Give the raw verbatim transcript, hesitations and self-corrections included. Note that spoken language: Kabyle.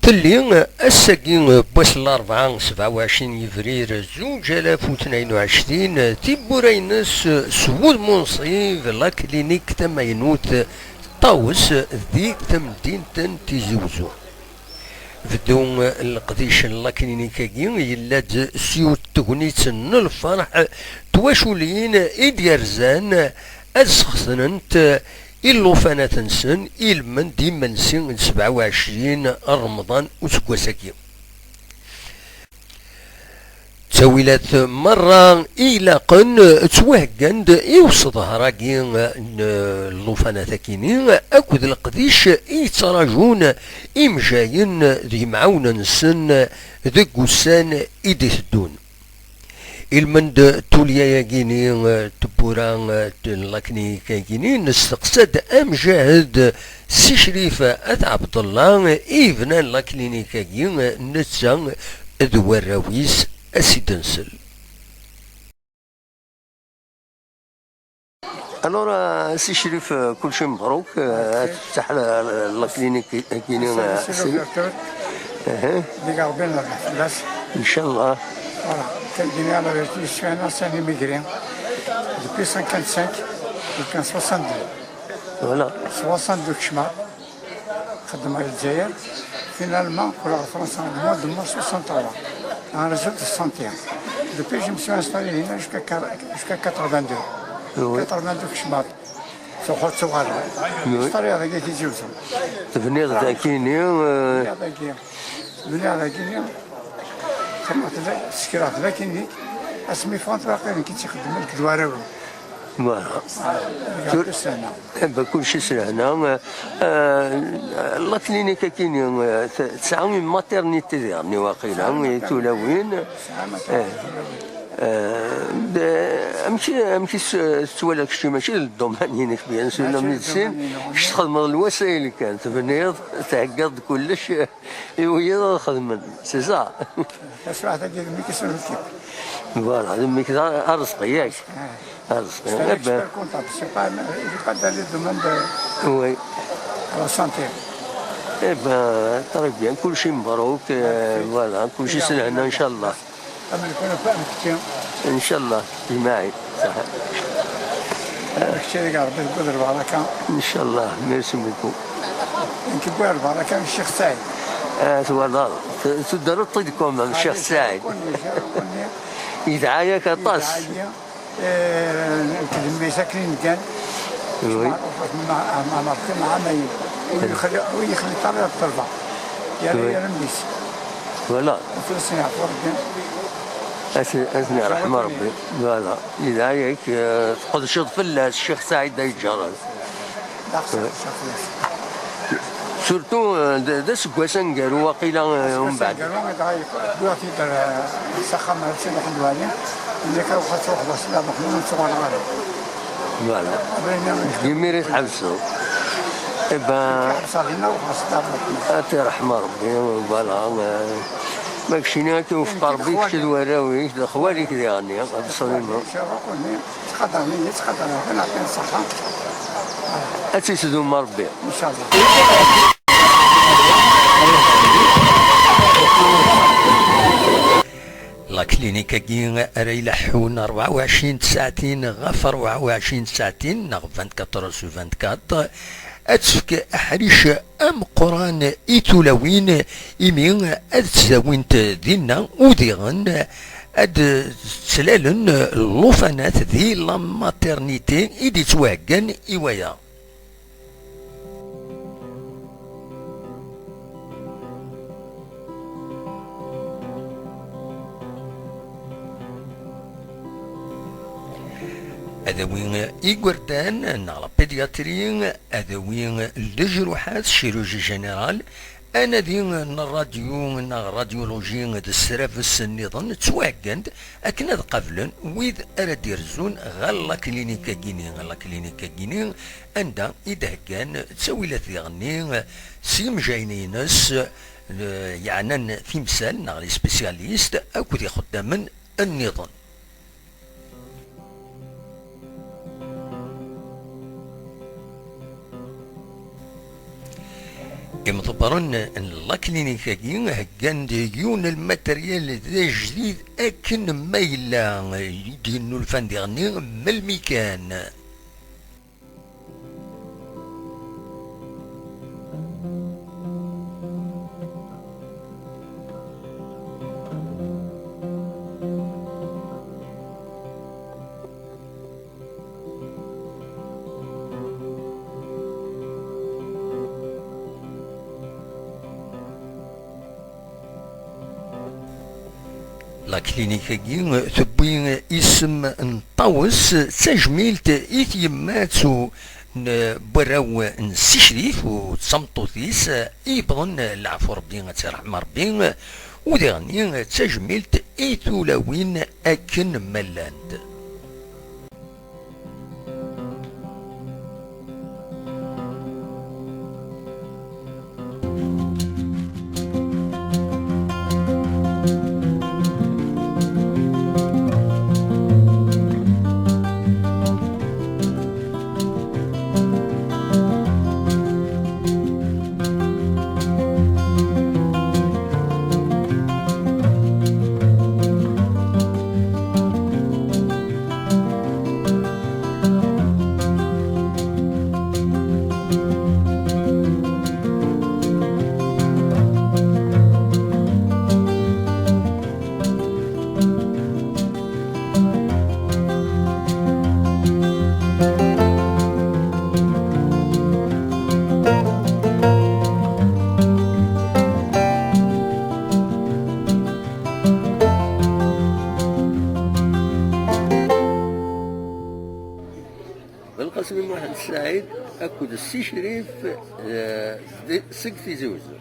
Telli ass-agi n wass n larebɛa, sebɛa u ɛecrin yebrir zuǧ alaf u tnayen u ɛecrin, tiwwura-ines s wudem unṣib, la clinique tamaynut Ṭawes di temdint n Tizi Uzzu. Beddu n leqdic n la clinique-agi yella-d s yiwet n tegnit n lferḥ, twaculin i d-yerzan ad sxetnent i llufanat-nsen i lmend imensi n sebɛa u ɛecrin Remḍan useggas-agi. Ttawilat merra i ilaqen ttwaheggan-d i useḍher-agi n llufanat-akini akked leqdic i yettrajun imjayen d yimɛawnen-nsen deg ussan i d-iteddun. Ilmend tulya-yagini, tewwura n laknik-agini, nesteqsa-d amjahed Si Crif At Ɛebdellah i yebnan laklinik-agi, netta d warraw-is, a s-id-nsel. Alors, euh, Si Crif, euh, kulci mebruk, euh, ad tefteḥ la, la, la clinique-agi, euh, c'est l'ouverture. Aha. Di Rebbi n Rebbi fell-as. Inchallah. Voilà. Kan dini ala vertu yesfana sani migri. Depuis cinquante-cinq, jusqu'à soixante-deux. Voilà. Soixante-deux kecma. Xeddmeɣ i Lezzayer. Finalement, qqleɣ ɣer Fransa, le mois de mars soixante-trois. En réseau de santé. Depuis, je me suis installé là jusqu'à quar-, jusqu'à quatre-vingt-deux. Oui. Quatre-vingt-deux kecmeɣ. Tuɣal tuɣal. Oui. Installé dagi Tizi Uzzu. Tebniḍ dagi-ni, euh, bniɣ dagi. Bniɣ dagi-ni. Xedmeɣ tla-, sekraɣ tlata-nni. Asmi ffɣent waqil nekk i tt-ixeddmen deg warraw. Voilà. Ah, sur-, eh ben, kulci s lehna. Euh, la clinique-agi-ni, euh, t-, tesɛa une maternité diɣen, waqila, i tulawin. Tesɛa maternité. Eh. Euh, d-, amek, amek i s-, tettwaliḍ kečči, mačči d le domaine-inek, bien sûr, la médecine, kečč txedmeḍ lwasayel kan, tebniḍ, theggaḍ-d kullec i wiyaḍ ad xedmen, c'est ça. Taswiɛt-agi d mmi-k i s-nefki. Voilà, d mmi-k d Arezqi, yak? Ah. Arezqi, eh ben. C'est un expert comptable, c'est pas un, il est pas dans le domaine de, oui, la santé. Eh ben, très bien, kulci mebruk, euh, voilà, kulci s lehna, inchallah. Amen, kuna pa amkti. Inchallah, jmaɛi, saḥa. Amkti deg Rebbi deg lbaraka. Inchallah, merci beaucoup. Nekk wwiɣ lbaraka n Ccix Saɛid. Ah, twalaḍ, t-, tudreḍ-t-id quand même, Ccix Saɛid. Yedɛa-yak aṭas. Yedɛa-yi. Eh, nekk d mmi-s akken i neggan. Oui. Maɛruf, ma, ma, ma, ma, ma, ma, ur yexli, ur yexli ṭṭabla ṭṭelba. Yerra, oui, yerra mmi-s. Voilà. Fell-asen yeɛfu Rebbi. Ad sen-, ad sen-yerḥem Rebbi. Voilà. Yedɛa-yak, eh, tqedceḍ fell-as, Ccix Saɛid Ayǧaren. D axṣim, d axṣim. Surtout, euh, d, d aseggas aneggaru waqila, euh, umbeɛd. Aseggas aneggaru, dɣa wwiɣ-t-id ar, euh, s axxam ar Sidi Ḥmed Waɛli, nekk ruḥeɣ ad truḥeḍ a Sidi Ṛṛeḥman, ur ttuɣaleɣ ara. Voilà. Abrid-nni, deg imir i tḥebseḍ. Eh ben, ḥebseɣ dinna, ruḥeɣ a Sidi Ṛṛeḥman. Ad t-iṛḥem Ṛebbi, voilà, euh, ma keččini ad k-iwefeq Ṛebbi, kečč d warraw-ik, d xwali-k diɣenni, absolument. Ttqadaren-iyi, ttqadaren-aɣ, nɛeṭṭi ṣṣeḥḥa. Ad tt-isdum Ṛebbi. Inchallah. La clinique-agi ara ileḥḥun rebɛa u ɛecrin tsaɛtin ɣef rebɛa u ɛecrin tsaɛtin, neɣ vingt-quatre heures sur vingt-quatre, ad tefk aḥric ameqqran i tulawin, imi ad ttdawint dinna u diɣen ad ttlalent llufanat di la maternité i d-ittwaheggan i waya. Ad awi igerdan neɣ la pédiatrie, ad awi lejruḥat, chirurgie générale, anadi n ṛṛadyu neɣ radiologie d ssrabes nniḍen ttwaheggan-d akken ad qablen wid ara d-irezzun ɣer la clinique-agi-ni, la clinique-agi-ni, anda i d-heggan ttawilat diɣenni s yimjaynen-ines, eh, yeɛnan timsal neɣ les spécialistes akked ixeddamen nniḍen. Imḍebbren n la clinique-agi heggan-d yiwen n lmateryal d ajdid akken ma yella, i d-yennulfan diɣenni melmi kan. La clinique-agi tewwi isem n Ṭawes, d tajmilt i tyemmat n warraw n Si Crif u d tameṭṭut-is i yewwḍen leɛfu Rebbi, ad tt-iṛḥem Rebbi, u diɣenni d tajmilt i tulawin akken ma llant. Belqasem Muḥend Saɛid akked Si Crif, eh, di, seg Tizi Uzzu.